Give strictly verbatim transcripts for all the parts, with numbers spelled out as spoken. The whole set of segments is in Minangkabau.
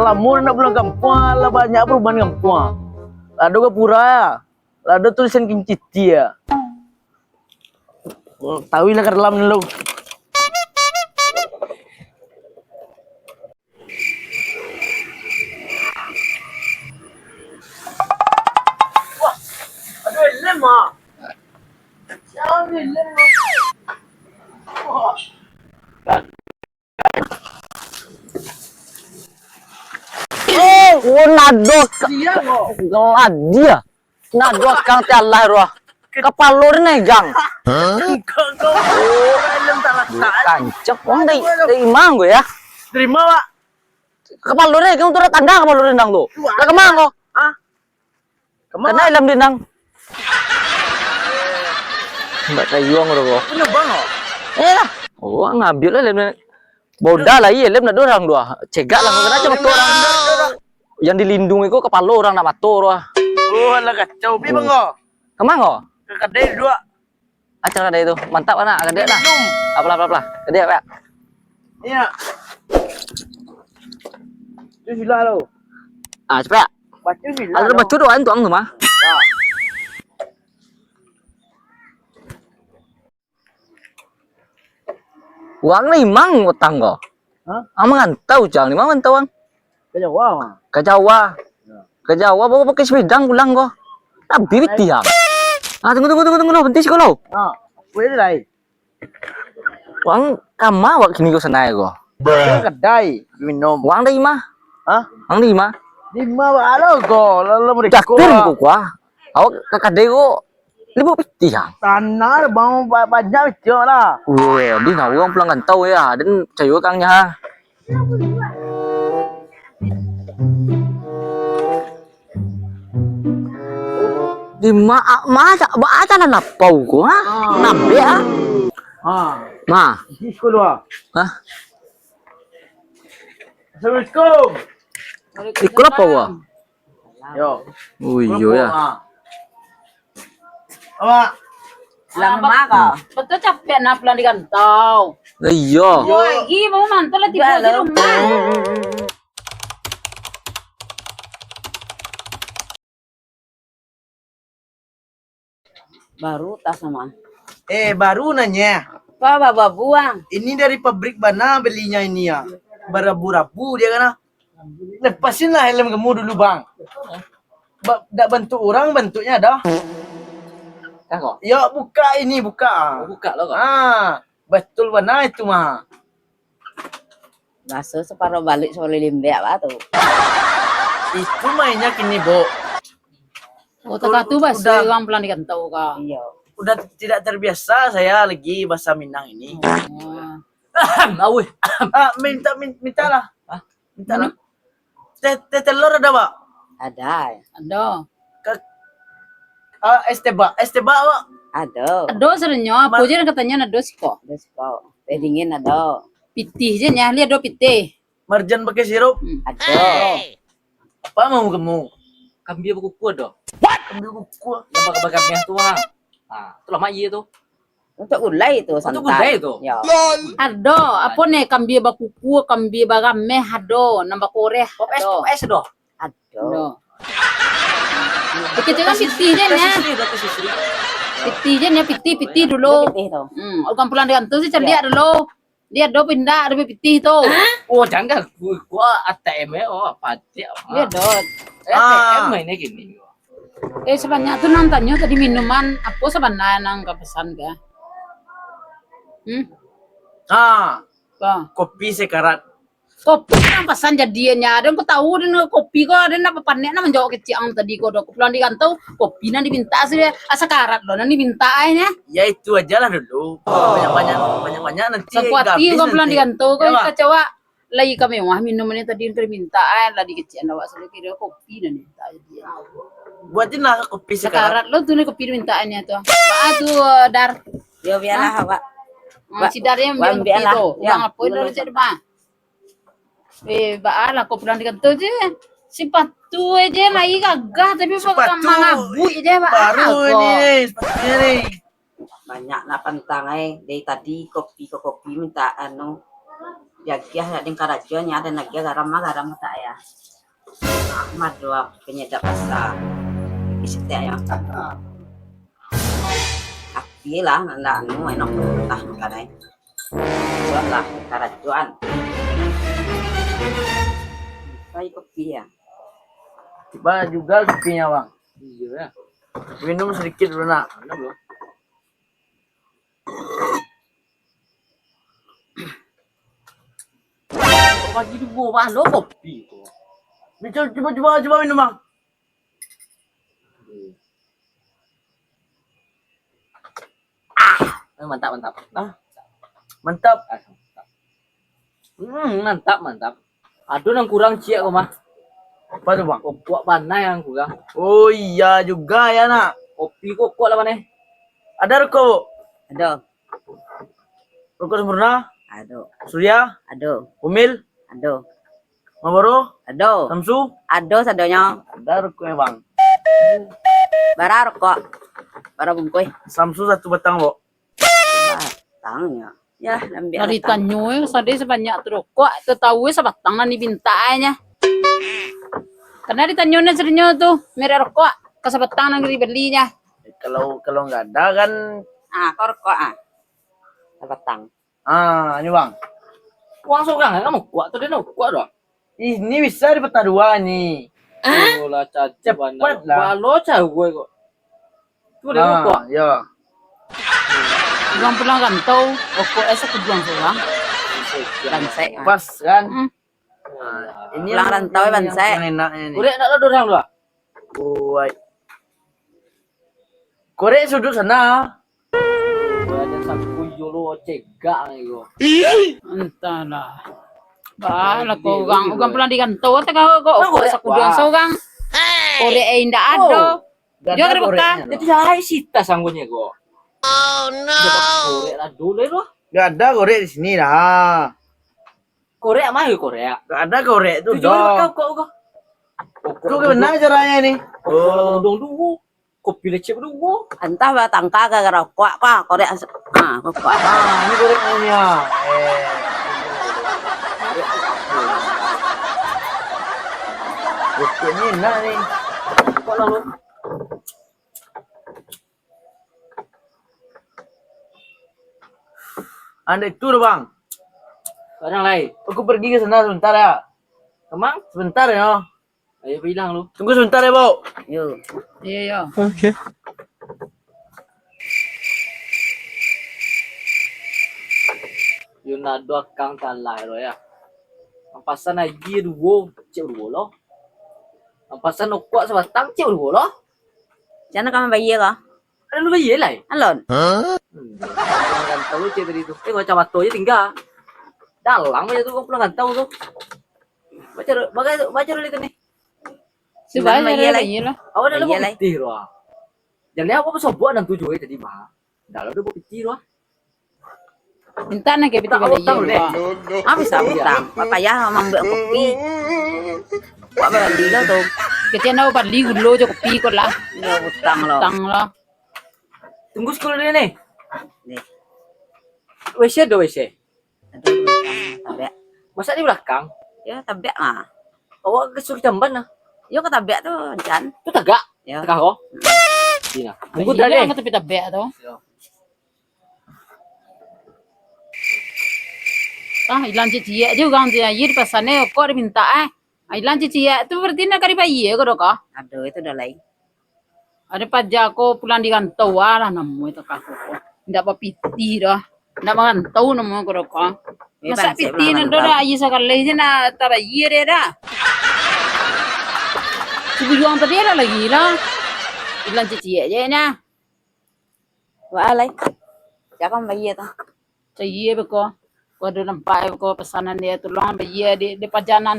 Kamu nak pulang kampuang, lah banyak perubahan kampuang. Lah ado gapura, lah ado tulisan kinciti ya. Tahu lah ka dalam dulu. Wah, ado helm ah. Sia helm ah. Wah. Oh, nado ka-, Sia kok. Nado akang ti alah roh. Kapalo den egang. Kau, kau, helm talatak. Kancak, wang dari, dari mang gue ya. Terima, Pak. Kapalo den egang tu dah tanda kapalo den nang tu. Wah. Dah kemang kau? Hah? Kemang? Kena helm den nang. Ndak tayuang dah kau. Punya bang kau? Eh lah. Oh, ngambil lah helm den. Boda lah, iya, helm ndak ada orang tu ah. Cegak lah, kau kena macam tu orang. Yang dilindungi kau kapalo orang, ndak mato tu ah. Oh, alah kacau. Pi bang kau. Kemang kau? Ka kadai duduk. Acara kadai tu. Mantap kan, nak? Kadai lah. Minum. Apalah, apalah, apalah. Kadai apa? Iya. Tu sila lo. Ah, cepat. Baca sila. Ada lo. Baca doa tu, ang tu mah. Ya. Wang ni mang utang ko. Hah? Ang mangantau, Cang. Di ma mangantau, Ang? Ka Jawa, Mang. Ka Jawa. Ya. Ka Jawa, bawa pakai sepeda pulang ko. Nabi pitih, Ang. Ah, tunggu, tunggu, tunggu, tunggu, tunggu. Berhenti siko lo. Ah, boleh lai. Wang kama awak kini ko sanai ko. Ka kadai minum. Wang dari ma? Hah? Wang dari ma? Di ma ba lo ko? Lalu mereka. Dakur ko kuah. Awak ka kadai ko. Libu pitih, Ang. Tanah bang ba-, banyak pitih lah. Wah, di na urang pulang rantau ya. Den picayo ka ang nyo. Di ma, ma, ba aja lah lapau ko, ha? Ah. Nambek, ha? Ah. Ma. Di sekolah. Hah? Assalamualaikum. Iko lapau, ha? Yo. Oh, iyo, ya. Awak. Lama kah? Betul capek nak pulang di rantau. Iyo. Woi, ih, mau mantu lah tidur di rumah. Baru tas sama. Eh, baru nanya. Kau bawa buang. Ini dari pabrik bana belinya ini ya. Barabu-rabu dia kan, ah. Lepasinlah helm kamu dulu, Bang. Ba-, dak bantuk urang bantuknya dah. Kan kok? Ya, buka ini, buka. Oh, buka lah kok. Ah, betul bana itu mah. Baso saparo baluik saparo lembek apa tu? Itu mainnya kini, Bo. Oh, takah tu baso urang pulang di rantau ka. Iyo. Udah tidak terbiasa saya lagi bahasa Minang ini. Oh. Auih. Ah, minta, min-, mintalah. Hah? Mintalah. Teh, teh telur ada, Pak? Ada. Ada. Ke, ah, es teh bak, es teh bak, Pak? Ada. Ada sebenarnya, apa je katanyo ada siko. Ada siko. Teh dingin ada. Pitih je nya, lihat ada pitih. Marjan pakai sirup? Hmm. Ada. Apa mau kamu? Kambia bakuku ada. What? Kambia bakuku. Yang pakai-pakai tu, ha. Ha, itulah mak iya tu. Untuk gulai tu, santan. Untuk gulai tu? Ya. Ado, apo ne, kambia bakuku, kambia barameh, ado, nan bakoreh, pop es, ado. Pop es ado? Ado. Ado. Kecil kan pitih je nya. Pitih je nya, pitih, pitih dulu. Pitih tu. Hmm, urang pulang di rantau se caliak dulu. Dia ado pindah, ado pitih tu. Oh, jangan. Gua, gua A T M eh, oh, apa dia? Dia ado. Eh, A T M ini gini. Eh, sabanyak tu nan tanyo tadi minuman apo sabana nan ka pesan ka? Hmm? Ha. Apa? Kopi sekarat. Kopi nan pesan jadiannya. Ado ko tahu den kopi ko, den nak panek nak manjawab kecik ang tadi ko do. Pulang di rantau, kopi nan diminta sudah. Asa karat lo nan diminta ai nya. Ya itu ajalah dulu. Banyak-banyak, banyak-banyak nanti. Sangko ati ko pulang di rantau ko, kacau. Lai ka mewah minum ni tadi, ka minta ai lah dikecian awak sudah kira kopi dah minta jadi. Buatin lah kopi sekarat. Sekarat lo tu ni kopi mintaannya tu. Baa tu, Dar? Yo, biarlah awak. Hmm, si Dar yang ambil kopi tu. Urang apo lo cak mah? Eh, baa lah kau pulang di kantor je. Sepatu aja lai gagah tapi mangabui je, baa. Baru ini, sepatunya ni. Banyak nak pantang ai, dari tadi kopi ko kopi minta anu. Diagiah nak deng karajo, nyo ado nagiah garam mah, garam tak ya. Ahmad dua penyedap rasa. Isi teh ya. Tapi lah, ndak anu, enak mentah makan ai. Buatlah karajoan. Sai kopi ya. Tiba juga kopinya, Bang. Iyo ya. Minum sedikit dulu, nak. Minum dulu. Kok bagi duo balo kopi tu? Ni, cuba, cuba, cuba, cuba minum, Bang. Ah, eh, mantap, mantap. Ah, mantap. Ah, mantap. Hmm, mantap, mantap. Ado nan kurang ciek ko mah. Apa tu, Bang? Rokok bana nan kurang. Oh, iya juga ya, nak. Kopi kok, kok lah paneh. Ada rokok, Bu? Ada. Rokok Sempurna? Ada. Surya? Ada. Umil? Ada. Marlboro? Ada. Samsu? Ada sadonyo. Ada rokoknya, Bang. Bara rokok? Bara bungkuih? Samsu satu batang, Bu. Batangnya. Ya, ambiak. Lah batang. Ditanyo, eh, sadai sabanyak tu rokok, tau-tau, eh, sabatang nan dipinta, eh, nyo. Karena ditanyo nan sadonyo tu, merek rokok, ka sabatang nan dibeli, nyo. Kalau, kalau nggak ada kan. Ah, kau rokok, ah. Sabatang. Ah, ini, Bang. Uang surang, kamu kuat tu, dia nak kuat doh. Ini bisa dipatah dua ni. Oh, lah, caci. Cepat bana lah. Balo cawai kok. Tu dia rokok. Ah, ya. Urang pulang rantau, rokok es aku buang surang. Bansai. Pas, kan? Hmm. Ah, ini pulang rantau, yang, bansai. Yang enaknya ni. Korek nak lah dorang tu, ah? Buat. Korek sudut sana. Ada sapu yo lo cegak ni ko. Entahlah. Bah, lah kau urang, urang pulang di rantau, tak kau, kau, kau sakudian seorang. Korek eh indak ado. Jual dari bekas. Jadi hai sita sanggunya ko. Oh no. Korek lah dulu lo. Gak ada korek di sini lah. Korek mah yo korek. Gak ada korek tu. Tu jual dari bekas kok ko. Tu gimana caranya ini? Oh, dong dulu. Kopi lecek baduo. Antah batangka ka rokok ka, korek, ah, rokok. Ah, ini korek ini, ah. Eh. Rokok ni enak ni. Rokok lah, Bang. Andai tu doh, Bang. Barang lai. Aku pergi ke sana sebentar ya. Kemang? Sebentar ya. Ayo, bilang lu. Tunggu sebentar ya, Bau. Yo. Iyo, yo. Oke. Yo nado akang talah lo ya. Ampasan aia duo, cek duo lo. Ampasan okok sabatang, cek duo lo. Cana ka mambayia ko? Ada lu bayia lai? Alon. Hmm. Pulang rantau cek tadi tu. Eh, kacamato je tingga. Dalang aja tu pulang rantau tu. Baca, baca, baca dulu itu ni. Sudah bayia lai. Awak dah bayia lah lai. Putih tu ah. Jangan lihat apa sobok nan tujuh tadi mah. Dalam tu putih tu ah. Minta nak ke piti balik. Ah, bisa utang. Wak payah mambuek kopi. Wak bali lo tu. Kecil nak bali gulo jo kopi ko lah. Yo, utang lo. Utang lo. Tunggu sekolah dia ni. Ni. W C do W C. Aduh, tabek. Masa di belakang? Yo, tabek mah. Awak ke suruh jamban lah. Yo, ke tabek tu, Jan. Tu tagak? Yo. Tagak ko? Dina. Tunggu tadi. Angkat tapi tabek tu. Yo. Ah, ilang ciek-ciek je urang tu, aia dipasan eh, kok diminta eh. Ah, ilang ciek-ciek tu berarti nak ka dibayia ko doh ko? Aduh, itu dah lain. Ada paja ko pulang di rantau, alah, namo itu ka ko. Indak bapitih doh. Indak marantau namo ko doh ko. Masak pitih nan doh dah, aia sakali je nak tabayia dia dah. Si bujuang tadi ada lagi lah. Ilang ciek-ciek je nah. Wah, lai. Sia ka mambayia tu? Cayia beko. Ko ado nampak beko pesanan dia, tolong bayia di, di pajanan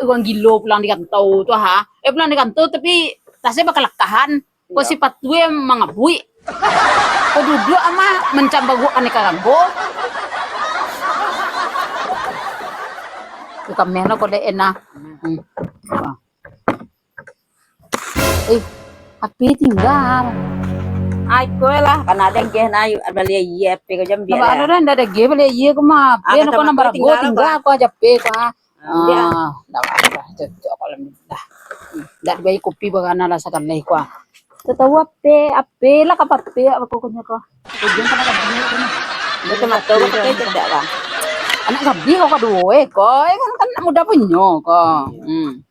urang gilo pulang di rantau tu ha. Eh, pulang di rantau tapi tasnya bakalakahan. Ko sipatu yang mangabuik. Ko duduak ama mancambaruak ka ni karanggo. Tu kameh lah ko dek enak. Hmm. Eh, H P tinggal. Ah, iko lah, kan ado geh na, bali aia, ape ko jambiak lah. Ado dah, ndak ado geh, bali aia ko mah. Ape nak ko nambah tingga ko, aja ape ko, ah. Ah, dah, dah, cocok, alhamdulillah. Hmm, dah dibayar kopi bagana lah sakali ko, ah. Tau ape, ape lah ka ape, apo pokoknyo ko. Ujung kana ka dia ko. Betul, betul, betul, tidak, Bang. Anak gadih ko kaduo, eh, ko, eh, kan, kan anak muda punyo ko. Hmm.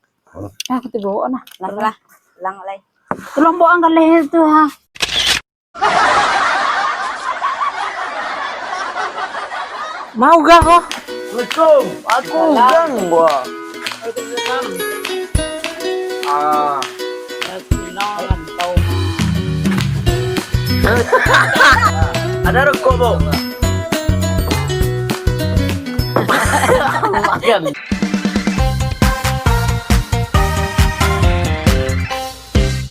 Ah, kita bawa nah. Lah, lah. Lang lai. Tolong bawa ang galeh tu, ha. Mau gang ko? Assalamualaikum. Aku gang gua. Ah. Ada rokok, Bo? Makan.